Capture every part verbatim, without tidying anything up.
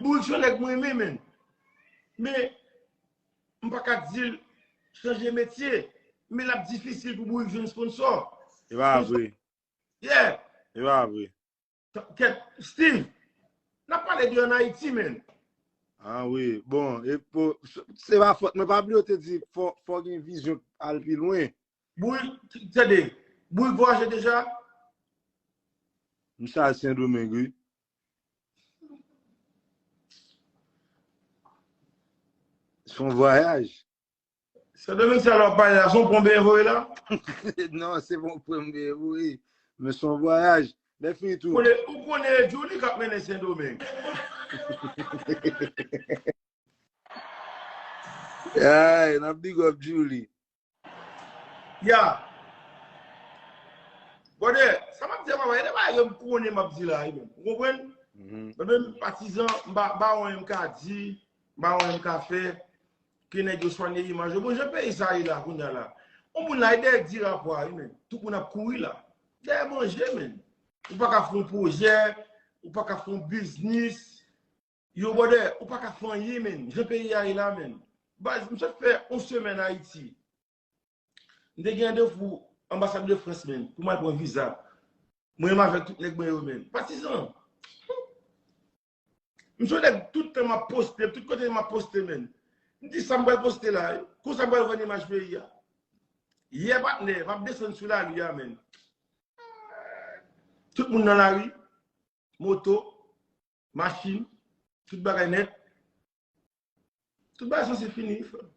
Bourik se yon nèg mwen renmen, men. Men, m pa ka di l chanje metye. Men l ap difisil pou Bourik jwenn sponsò. E pa vre. Yeah. E pa vre. Kèt, Steve, n ap pale de an Ayiti, men. Ah wi. Bon, e pou, se pa fòt mwen, pa bliye w te di fò, fò gen vizyon al pi lwen. Bourik, tande, Bourik vwayaje deja? Misye al Sendomeng, wi. Se yon vwayaj. Sendomeng sa la w ap pale la, se yon pwonbe voye la? Non, se pa yon pwonbe voye. Men se yon vwayaj. Lè fini tou. Ou konnen, ou konnen Julie k ap mennen Sendomeng. Ay, n ap big up Julie. Ya. Brother, sa m ap di a papa, e de bagay yo m konnen m ap di la, wi, men. Ou konprann? Mwen menm, patizan, m pa, m pa wè anyen m ka di, m pa wè anyen m ka fè, ke nèg yo swanye imaj yo. Bon, jan peyi sa ye la, kounye a la. Yon moun la, e dèyè di rapò a, wi, men. Tout moun ap kouri la. Dèyè manje, men. Ou pa ka fè yon pwojè, ou pa ka fè yon biznis. Yo, brother, ou pa ka fè anyen, men. Jan peyi a ye la, men. Baz, m sot fè yon semèn Ayiti. M te gen randevou anbasad de Frans, men, pou m al pran viza. Mwen menm avèk tout nèg mwen yo, men. Patizan. M se yon nèg tout tan m ap poste, tout kote m ap poste, men. M di sa m pral poste la, konsa m pral vann imaj peyi a. Yè, patnè, m ap desann sou lari a, men. Tout moun nan lari, moto, machin, tout bagay nèt. Tout bagay sanse fini, frè.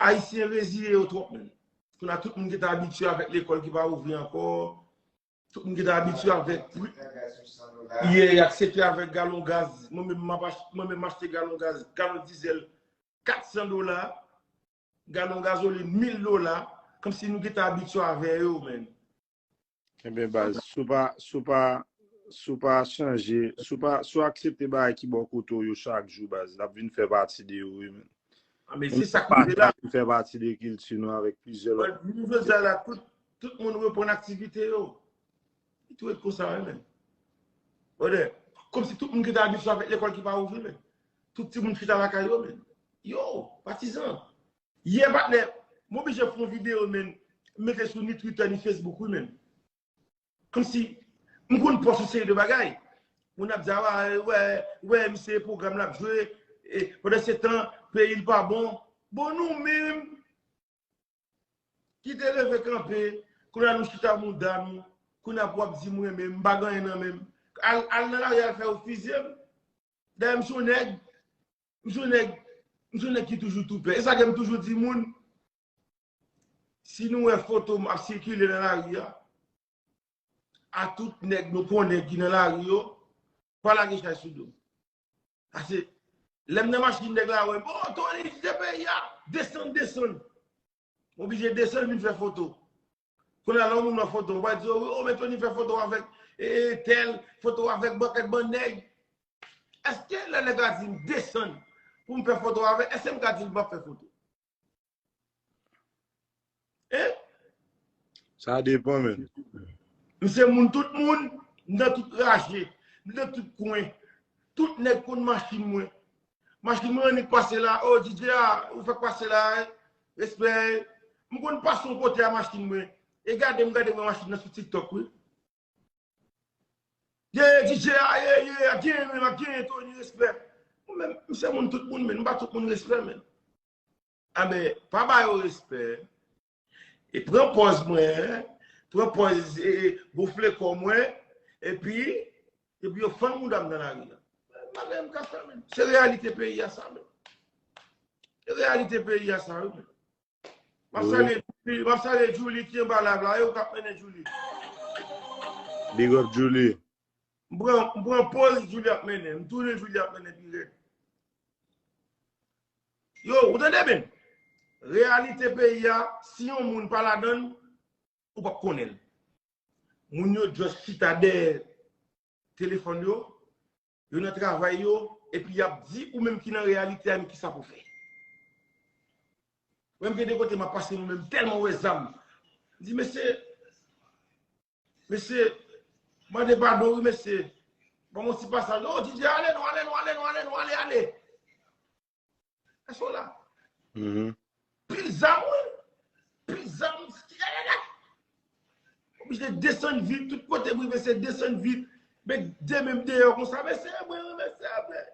Ayisyen reziye yo twòp, men. Kounye a tout moun ki te abitye avèk lekòl ki pa ouvri ankò, tout moun ki te abitye avèk pri, ye, y aksepte avèk galon gaz. Mwen menm, m ap ach-, mwen menm, m achte galon gaz, galon dizèl, kat san dola, galon gazolin, mil dola, kòmsi nou gentan abitye avè yo, men. Ebyen, baz, si w pa, si w pa, si w pa chanje, si w pa, si w aksepte bagay ki bò kote w yo chak jou, baz, l ap vin fè pati de ou, wi, men. Ah, men se sa k rive la. Vin fè pati de kilti nou avèk plizyè lòt. Jodi a la, tout, tout moun reprann aktivite yo. Li tou ret konsa, wi, men. Brother, kòmsi tout moun ki te abitye avèk lekòl ki pa ouvri, men. Tout timoun chita lakay yo, men. Yo, patizan. Yè, patnè, m oblije fè yon videyo, men, m mete sou ni Twitter, ni Facebook, wi, men. Kòmsi, m konn pòs yon seri de bagay. Moun ap di, a, wè, wè, misye pwogram l ap jwe, e, pandan se tan, peyi l pa bon. Bon, nou menm, ki te leve kanpe, kounye a nou chita mouda nou, kounye a pou w ap di m renmen, m pa gen anyen nan men m. Al, al nan lari, al fè yo fizye m. Dayè, m se yon nèg, m se yon nèg, m se yon nèg ki toujou tou pè. E sa ke m toujou di moun, si nou wè foto m ap sikile nan lari a, a tout nèg nou konnen ki nan lari yo, pa lage chay sou do m. Pase, lè m nan machin, nèg la wè m, o, Tony, kite peyi a, desann, desann. M oblije desann vin fè foto. Kounye a, lè yon moun nan foto, ou pa di, o, o, men Tony fè foto avèk, e, e, tèl, foto avèk bankèt bann nèg. Èske lè nèg la di m desann pou m fè foto avè l, èske m ka di l m p ap fè foto? Hein? Sa depann, men. M se moun tout moun, m nan tout raje, m nan tout kwen. Tout nèg konn machin mwen. Machin mwen annik pase la, o, D J a, ou fèk pase la, wi. Respè. M konn pase yon kote a machin mwen. E gade m, gade m wè machin nan sou TikTok, wi. Ye, D J a, ye, ye, a genyen menm, a genyen, Tony, respè. Mwen menm, m se moun tout moun, men m ba tout moun respè, men. Anben, pa ba yo respè. E pran pòz mwen, pran pòz, e, e, gonfle kò mwen, epi, epi yo fann mouda m nan lari a. M pa gen anyen m ka fè, men. Se reyalite peyi a sa, men. Se reyalite peyi a sa, wi, men. M ap salye Julie, m ap salye Julie ki anba live la, e ou k ap mennen Julie. Big up Julie. M pran, m pran pòz Julie ap mennen, m tounen Julie ap mennen pi rèd. Yo, ou tande, men? Reyalite peyi a, si yon moun pa ladan l, ou p ap konnen l. Moun yo just chita dèyè telefòn yo, yo nan travay yo, epi y ap di ou menm ki nan reyalite a, men kisa pou fè. Mwen, m gen de kote m ap pase, mwen menm, tèlman wè zam. M di, mesye, mesye, mande padon, wi, mesye. Ban m yon ti pasaj. O, D J, ale non, ale non, ale non, ale non. Èske w la? Pil zam, wi. Pil zam. Oblije desann vit, tout kote m rive se desann vit. Met de men m deyò konsa, mesye, mwen, mesye, mwen.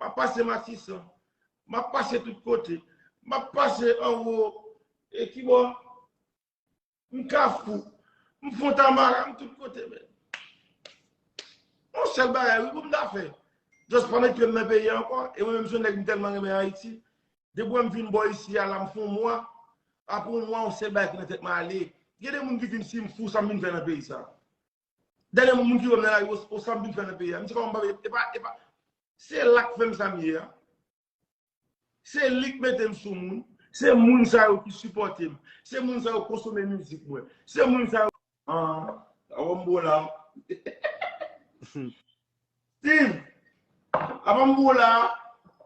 M ap pase Matisan. M ap pase tout kote. M ap pase anwo. E ki bò? M Kafou. M Fontamara, m tout kote, men. Yon sèl bagay, wi, pou m ta fè. Just pa met pye m nan peyi a ankò. E mwen menm, se yon nèg m tèlman renmen Ayiti. Depi m vin bò isi a, la, m fè yon mwa. Apre yon mwa, yon sèl bagay ki nan tèt mwen ale. Gen de moun ki di m si m fou, sa m vin fè nan peyi sa. Dènye moun ki wè m nan lari, o, o sa m vin fè nan peyi a. M di kòman m pa, e pa, e pa, se la k fè m sa m ye a. Se li k mete m sou moun. Se moun sa yo ki sipòte m. Se moun sa yo konsome mizik mwen. Se moun sa yo. Ah, avan m bo la. Steve, avan m bo la.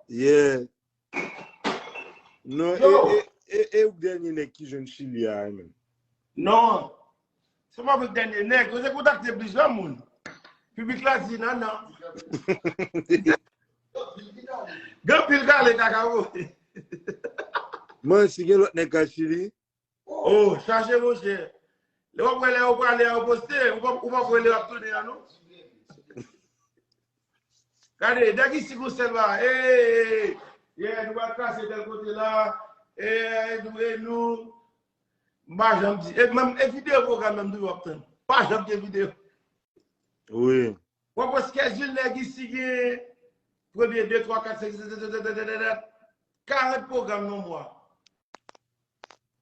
Yeah. Non, e, e, e, e ou dènye nèg ki jwenn Chili a, menm? Non. Se pa vre dènye nèg. Yo te kontakte plizyè moun. Piblik la di nan, nan. Gen pil kale kaka voye. Mwen, si gen lòt nèg ka Chili. Oh, chache monchè. Lè w ap wè lè yo prale a, yo poste, ou pa, ou pa wè lè yo ap tounen a, non? Gade, nèg isi gon sèl bagay. Ey, ey, ey, nou pral kase tèl kote la. Ey, nou, e nou. M pa janm di. E menm, e videyo pwogram menm toujou ap tann. Pa janm gen videyo. Wi. W ap wè schedule nèg isi gen premye, de, twa, kat, senk, sèt, sèt, sèt, sèt, sèt, sèt, karant pwogram nan mwa.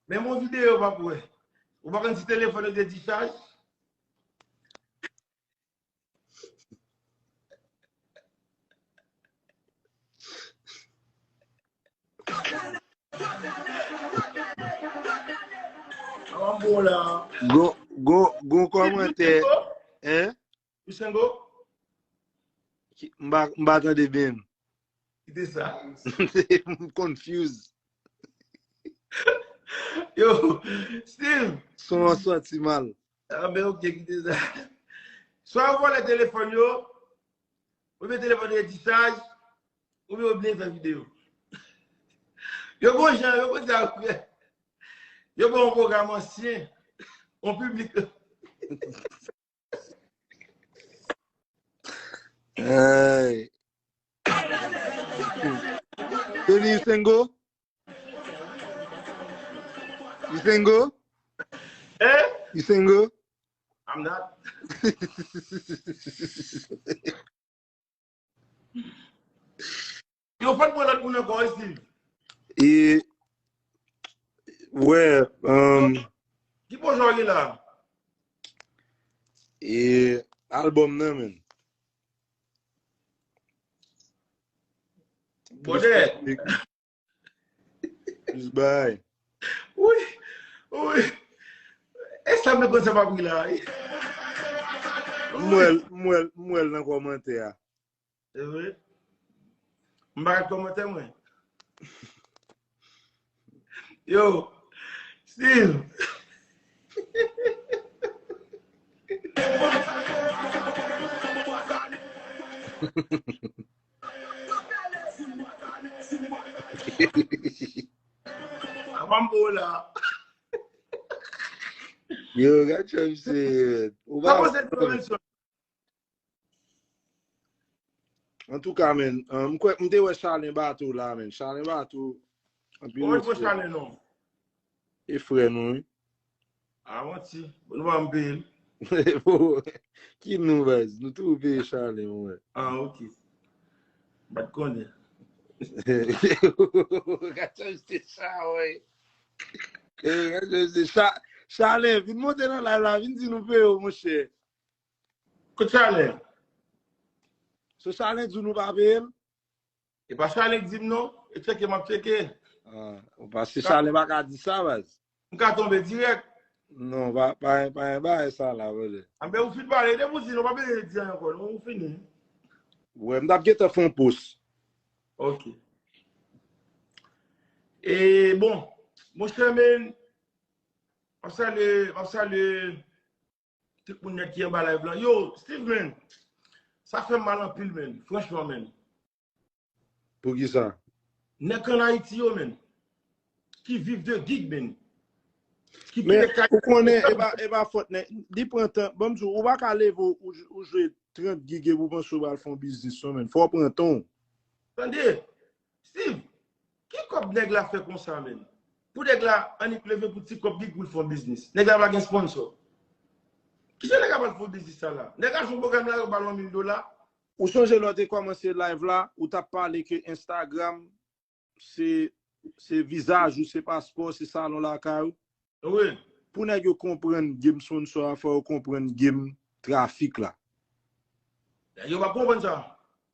Men yon videyo w p ap wè. Ou pa konn si telefòn yo te dichaj? Gon, gon, gon kòmantè. Hein? Ou Sengo? Ki- M pa, m pa tande byen. Kite sa. M confuse. Yo, Steve. Son an soti mal. Ah, ben, ok, kite sa. Swa yo vòlè telefòn yo, oubyen telefòn yo dichaj, oubyen yo bliye fè videyo. Yo gon jan, yo gon jan yo fè. Yo ba yon pwogram ansyen, yon piblik. Ay. Tony, you single? You single? Eh? You single? I'm not. Yo fè pran lòt moun ankò, wi, Steve. E, wè, um, ki pwojè w gen la? E, album nan, men. Bòdè. Plis bay. Wi, wi. E sa m te konn sa pa pri la, wi. M wè l, m wè l, m wè l nan kòmantè a. Se vre? M pa ret kòmantè mwen. Yo, Steve. Avan m bo la. Yo, gad chan misye. Ou pa konvention. Antouka, men, m kwè, m te wè Chalen Bato la, men. Chalen Bato, anpil respè. Chalen non? E frè nou, wi. A, manti. Nou pa m peye l. Ki nou, baz? Nou tou peye Chalen, mwen. A, ok. M pa t konnen. Gad sa, se sa, wè. Gad sa, se sa. Chalen, vin monte nan live la, vin di nou peye w, monchè. Kot Chalen? Se Chalen di w nou pa peye l? E pa Chalen k di m non. E tcheke m ap tcheke. Ah, ou pa si Chalen pa ka di sa, baz. M ka tonbe dirèk. Non, pa, pa, pa, pa gen bagay sa la, brother. Anben, ou fin pale, depi w di non, pa bezwen di anyen ankò, non, ou fini. Wè, m t ap gentan fè yon post. Ok. E, bon, monchè, men, m ap salye, m ap salye tout moun nèt ki anba live lan. Yo, Steve, men, sa fè m mal anpil, men, franchman, men. Poukisa? Nèg an Ayiti yo, men. Ki viv de gig, men. Ki Men, kite kay ou konnen, e pa, e pa fòt nèg. Li pran tan. Ban m di w, ou pa ka leve, ou, ou jwe trant gig epi ou panse ou pral fè yon biznis, non, men. Fò w pran tan w. Tande, Steve, ki kòb nèg la fè konsa, men? Pou nèg la annik leve pou ti kòb gig pou l fè yon biznis. Nèg la pa gen sponsor. Kijan nèg la pral fè yon biznis sa la? Nèg la jwenn pwogram la, yo ba l yon mil dola. Ou sonje lè w te kòmanse live la, ou t ap pale ke Instagram, se, se vizaj ou, se paspò, se salon lakay ou. Wi. Pou nèg yo konprann game sponsor a, fò yo konprann game trafik la. Nèg yo pa konprann sa.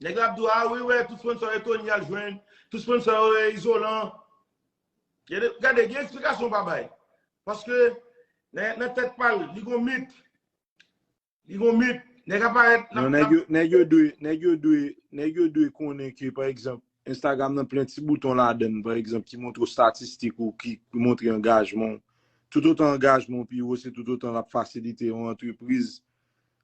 Nèg la ap di w, a wi, wè, tout sponsor yo Tony al jwenn, tout sponsor yo e Izolan. Gade, gade, gen eksplikasyon pa bay. Paske, nan, nan tèt pa l, li gon mit. Li gon mit. Nèg aparèt, Non, nèg yo, nèg yo dwe, nèg yo dwe, nèg yo dwe konnen ke, pa egzanp, Instagram nan plen ti bouton ladan l, pa egzanp, ki montre w statistik ou, ki, ki montre angajman w. Toutotan angajman w pi wo, se toutotan l ap fasilite yon antrepriz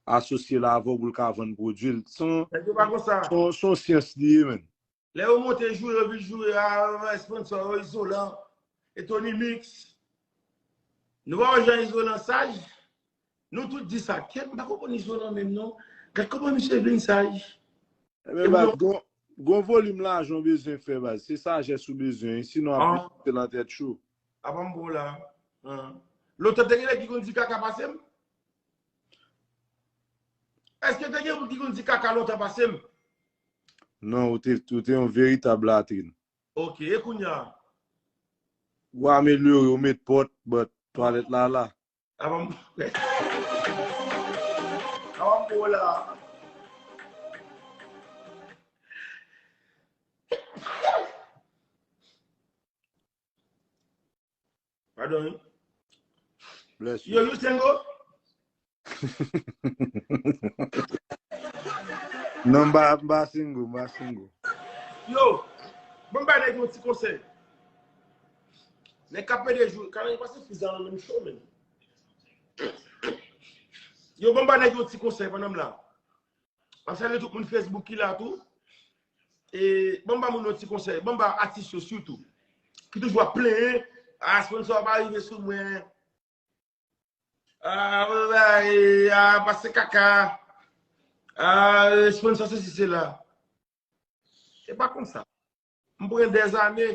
asosye l avè w pou l ka vann pwodui l. Se yon, nèg yo pa konsa. se yon, se yon syans li ye, men. Lè yo monte joure, yo vin joure a, a, sponsor yo, Izolan, e Tony Mix. Nou pa wè jan Izolan saj? Nou tout di sa. Kèt, m pa konprann Izolan menm, non. Gad kòman misye vin saj. Ebyen, baz, gon, gon volim lajan w bezwen fè, baz. Se sajès ou bezwen, sinon ap rete nan tèt cho. Apa m bon la. An. Lontan te gen nèg ki konn di kaka pase m? Èske te gen moun ki konn di kaka lontan pase m? Non, ou te, ou te yon veritab latrin. Ok, e kounye a? Ou amelyore, ou met pòt, but twalèt la la. Apa m, apa m bon la. Pardon, wi. Bless you. Yo, you single? Non, m pa, m pa single, m pa single. Yo, bon, m ba nèg yon ti konsèy. Nèg k ap pede jou, kanal pase fiza nan menm show, men. Yo, bon, m ba nèg yon ti konsèy pandan m la. M ap salye tout moun Facebook ki la tou. E, bon, m ba moun yon ti konsèy. Bon, m ba atis yo sitou. Ki toujou ap plenyen, a, sponsor pa rive sou mwen. A, a, a, pase kaka. A, sponsor sesi sela. Se pa konsa. M pran dèzane.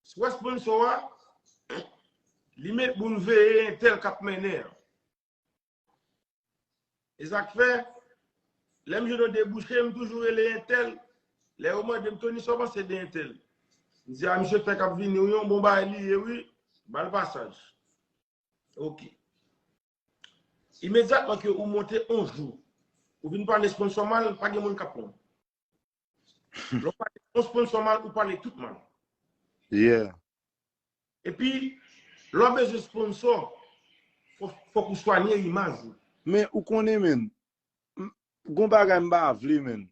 Si w wè sponsor a, li met moun veye entèl k ap mennen an. E sa k fè, lè m jwenn yon debouche, m toujou rele entèl. Lè yo mande m, Tony, sa w panse de entèl? M di, a, misye fèk ap vini, wi, yon bon bagay li ye, wi. Ba l pasaj. Ok. Imedyatman ke ou monte yon jou, ou vin pale sponsor mal, pa gen moun k ap pran w. Lè w pale yon sponsor mal, ou pale tout mal. Yeah. Epi, lè w bezwen sponsor, fò, fòk ou swanye imaj ou. Men ou konnen, men, m, gon bagay m pa vle, men.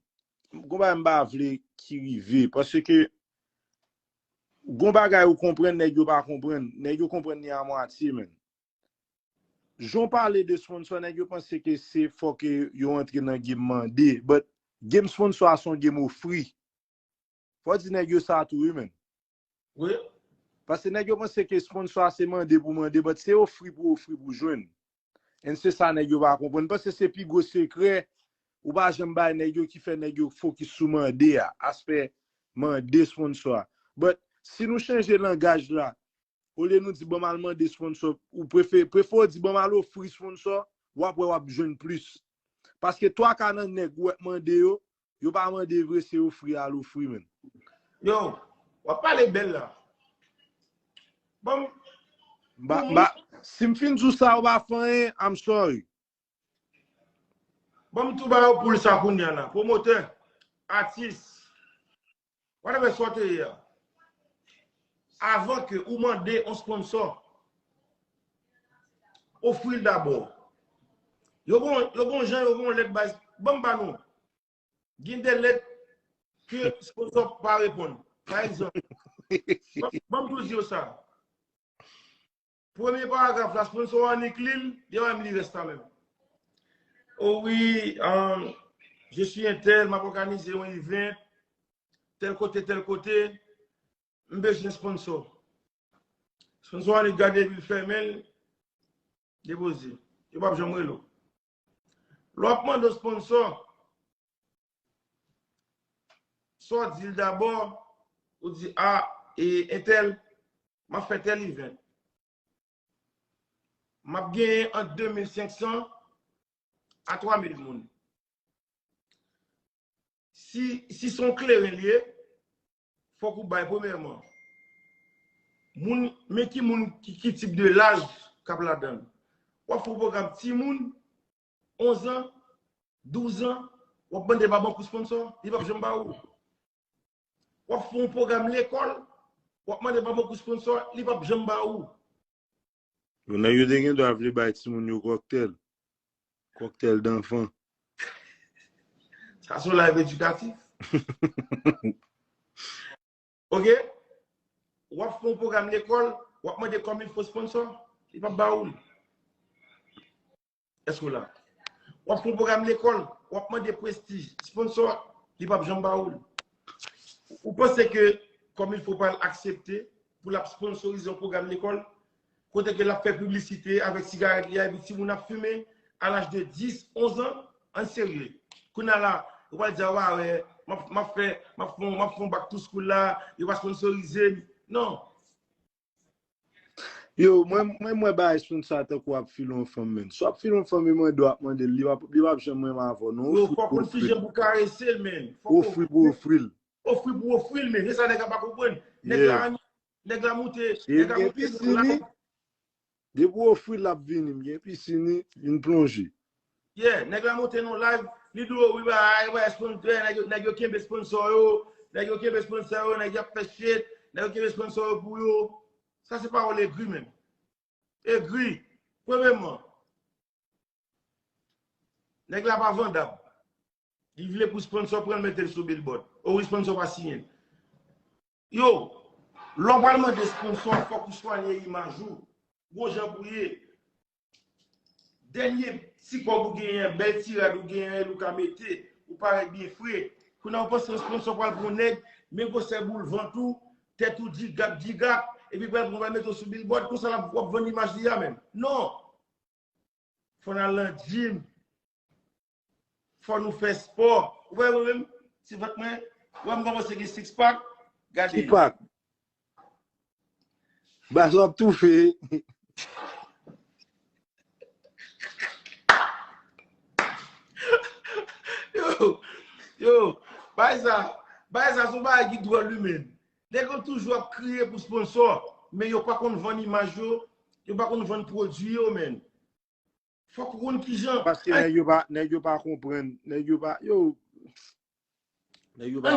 Gon bagay m pa vle ki rive. Paske gon bagay ou konprann, nèg yo pa konprann. Nèg yo konprann li amwatye, men. Jan w pale de sponsor, nèg yo panse ke se fòk yo antre nan game mande. But game sponsor a se yon game ofri. Fò di nèg yo sa tou, wi, men. Wi. Paske nèg yo panse ke sponsor a se mande pou mande, but se ofri pou ofri pou jwenn. And se sa nèg yo pa konprann. Paske se pi gwo sekrè, ou pa janm bay nèg yo ki fè nèg yo fokis sou mande a, aspè mande sponsor a. But si nou chanje langaj la, olye nou di ban m al mande sponsor, ou prefe-, prefere w di ban m al ofri sponsor, w ap wè w ap jwenn plis. Paske twa ka nan nèg ou wè k mande yo, yo pa mande vre, se ofri al ofri, men. Yo, w ap pale bèl la. Ban m, Ba, ba, si m fin di w sa, ou pa fè anyen, I'm sorry. Ban m tou ba yo poul sa kounye a la. Pwomotè, atis, whatever sa w te ye a. Avan ke ou mande yon sponsor, ofri l dabò. Yo gon, yo gon jan, yo gon lèt bay. Ban m ba nou. Gen de lèt ke sponsor pa reponn. Pa egzanp, ban, ban m tou di yo sa. Premye paragraf la, sponsor an annik li l, li pa menm li rès la menm. Oh wi, um, je suis un tel, m ap òganize yon event. tèl kote, tèl kote, m bezwen sponsò. Sponsò annik gade epi l fèmen l, depoze. Yo p ap janm rele w. Lè w ap mande w sponsò, sa w di l dabò, ou di, a, e, entèl, m ap fè tèl event. M ap genyen ant de mil senk san a twa mil moun. Si, si se yon kleren l ye, fòk ou bay premyèman. Moun, men ki moun, ki, ki tip de laj k ap ladan l. W ap fè yon pwogram timoun, onz an, douz an, w ap mande pa bank ou sponsò, li p ap janm ba ou. W ap fè yon pwogram lekòl, w ap mande pa bank ou sponsò, li p ap janm ba ou. Yo nèg yo te gen dwa vle bay timoun yo kòktèl. Kòktèl danfan. Sa se yon live edikatif. Ok? W ap fè yon pwogram lekòl, w ap mande kòm il fo sponsò, li p ap ba ou l. Èske w la? W ap fè yon pwogram lekòl, w ap mande Prestij, sponsò, li p ap janm ba ou l. Ou panse ke kòm il fo pral aksepte pou l ap sponsorize yon pwogram lekòl? Kote ke l ap fè piblisite avèk sigarèt li a, epi timoun ap fimen a laj de dis, onz an, ann serye. Kounye a la, yo pral di a, w a wè, m ap, m ap fè, m ap fè, m ap fè yon back to school la, yo pa sponsorize m. Non. Yo, mwen, mwen, mwen bay sponsò a tankou w ap file yon fanm, menn. Si w ap file yon fanm, e mande w ap mande l, li p ap, li p ap janm renmen avè w, non. Yo, fòk ou fè jan pou karese l, menn. Fòk ou Ofri pou ofri l. Ofri pou ofri l, men se sa nèg la pa konprann. Nèg la, nèg la moute, nèg la moute nou la. Depi w ofri l, l ap vini, m gen pisini, vin plonje. Yeah, nèg la monte nan live, li di w, wi, ba, ay, ba, sponsor, nèg yo, nèg yo kenbe sponsor yo, nèg yo kenbe sponsor yo, nèg y ap fè shit, nèg yo kenbe sponsor yo pou yo. Sa se pawòl egri menm. Egri. Premyèman, nèg la pa vandab. Li vle pou sponsor pran l mete l sou billboard. Ou wi, sponsor pa siyen l. Yo, lè w pral mande sponsor, fòk ou swanye imaj ou. Gon jan pou ye. Dènye ti kòb ou genyen, bèl ti rad ou genyen, ou ka mete, ou parèt byen fre. Kounye a ou panse yon sponsor pral pran nèg, men gwosè boul vant ou, tèt ou djigap djigap, epi pral pran pral mete w sou billboard, konsa l ap w ap vann imaj li a menm. Non! Fò n al nan gym. Fò nou fè spò. Ou wè mwen menm, ti vant mwen, ou wè m kòmanse gen six pack, gade. Six pack. Baz w ap toufe. Yo, yo, bay sa, bay sa se yon bagay ki dwòl wi menn. Nèg yo toujou ap kriye pou sponsor, men yo pa konn vann imaj yo, yo pa konn vann pwodui yo menn. Fòk ou konn kijan. Paske nèg yo pa, nèg yo pa konprann, nèg yo pa, yo, nèg yo pa